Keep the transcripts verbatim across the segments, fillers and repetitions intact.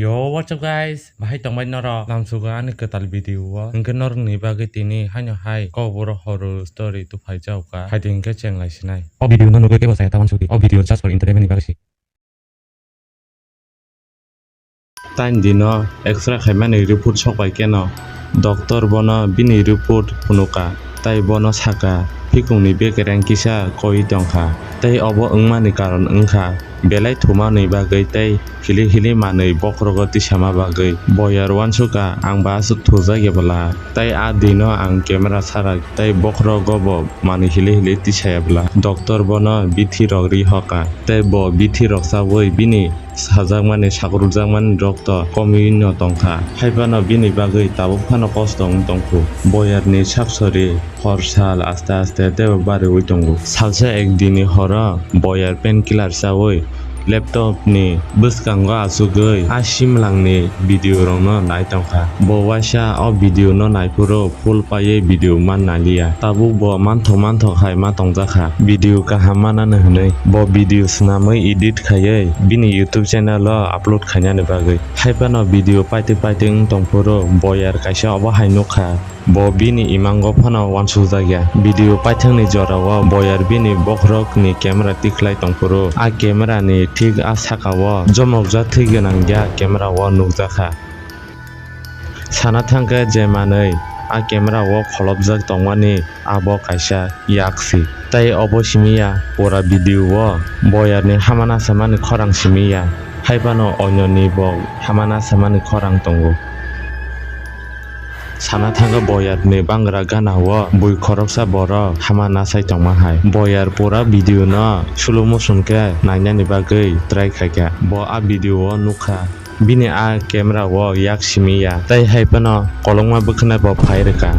Yo, what's up guys? Bahai tongbai norok? Lamsugo ani kwtal video o. Hwnkhe norokni bagwi tini haino hai kokborok horror story tuphai jaoka. Haidi hwnkhe chenglai sinai. O video no nugwi kebo saya ta wansukdi. O video just for entertainment ni bagwi se. Tain dino X-ray khaimani report sokbai keno, doctor bono bini report phunuka, tai bono saka, "Phikungni bekereng kisa koi tongkha, tei obo wngmani karon wngkha belai thumanwi bagwi tei hili hili manwi bokhorogo tisama bagwi." Boyar uansuka, "Ang ba aswk thujakya bwla, tei a dino ang camera sara tei bokhorogo bo manwi hili hili tisaya bwla." Doctor bono bithi rok ri hoka, tei bo bithi rok chaui bini sajakmani, sakrukjakmani rokto komwi no tongkha. Haiphano bini bagwi tabuk phano kosto wng tongkhu. Boyarni sak sori hor sal aste aste teibo bariwi tongo. Salsa ek dini horo Boyar painkiller chaui laptop ni bwskango achugwi a simlangni video rokno nai tongkha. Bo waisa o video no naiphuru full paiwi video man naliya. Tabuk bo manthok manthok hai ma tongjakha. Video kaham manani hwnwi bo video swnamwi edit khaiwi bini YouTube channel o upload khainani bagwi. Haiphano video paitwk paitwk wng tongphuru Boyar kaisa obo hai nukha. Bo bini imango phano uansukjakya. Video paithakni jorao Boyar bini bokhorokni camera tikhlai tongphuru a camera ni thik a sakao jomokjak thwi gwnangya camera o nukjakha. Sana thangkhe je manwi a camera o kholopjak tongmani abo kaisa yak si. Tei obo simi ya pura video o Boyarni hamana samani khorang simi ya. Haiphano onyoni bo hamana samani khorang tongo. Sana thangkhe Boyarni bangra gana o bui khoroksa borok hamana sai tongma hai. Boyar pura video no slow motion khe nainani bagwi try khaikha. Bo a video o nukha. Bini a camera o yak simi ya, tei hai phano kolokma bwkhwnai bo phai rwkha.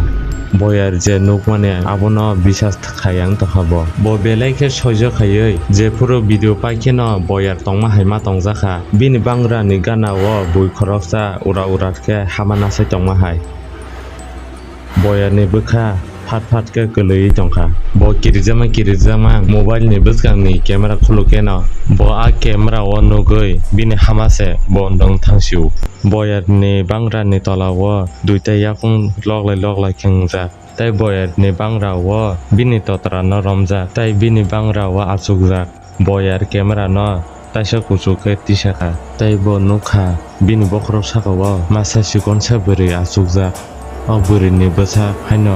Boyar je nukmani abono bisas khaiyang tongkha bo. Bo belai khe soijo khaiwi jephuru video pai kheno Boyar tongma hai ma tongjakha. Bini bangrani gana o bui khoroksa ura ura khe hama nasai tongma hai. Boyarni bwkha phat phat khe kwlwi tongkha. Bo kirijama kirijama mobile ni bwskang ni camera khuluk khe no bo a camera o nugwi bini hama se bo wng thang sio. Boyarni bangrani tola o duita yakung loglai loglai khe wngjak. Tei boyarni bangra o bini totra no romjak, tei bini bangra o achukjak. Boyar camera no taisa kuchuk khe tisakha, tei bo nukha bini bokhorok sakao masa chikonsa bwrwi achukjak. O bwrwini bwsak haino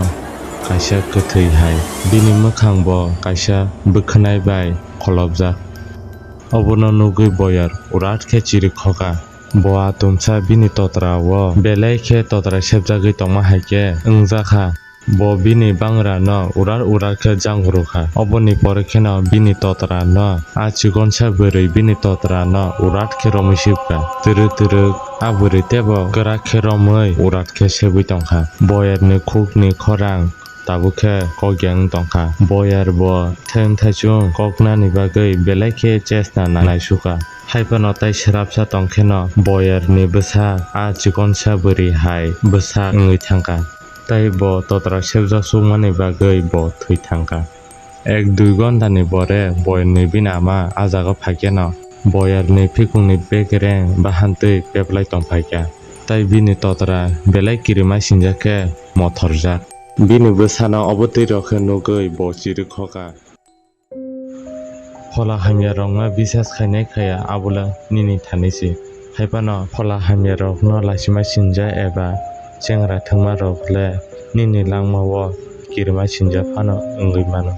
kaisa kwthwi hai, bini mwkhang bo kaisa bwkhwnai bai kholopjak. Obono nugwi boyar urat khe chirikhokha. Bo atumsa bini totra o belai khe totra sepjagwi tongma hai khe wngjakha. Bo bini bangra no urar urar khe jang rwkha. Oboni pore kheno bini totra no a chikonsa bwrwi bini totra no urat khe romwi sibkha. Twrwk twrwk a bwrwi teibo kwrak khe romwi urat khe sebwi tongkha. Boyarni khukni khorang tabuk khe kok yang tongkha. Boyar bo theng thaichung koknani bagwi belai khe chesta naisukha. Haiphano tai srapsa tongkheno boyarni bwsak a chikonsa bwrwi hai bwsak wngwi thangkha. Tei bo totra sepjak sukmani bagwi bo thwi thangkha. Ek dui ghonta ni pore boyarni bini ama a jaga phaikheno boyarni phikungni bekereng bahantwi peplai tongphaikha. Tei bini totra belai kirima singjak khe mothorjak. Bini bwsano obo twi rw khe nugwi bo chirikhokha. Phola hamya rokno bisas khainai khaya, abola nini thani se. Haiphano phola hamya rokno laisima sinja eba chengra thwngma rok le nini langma o kirima sinja phano wngwi mano.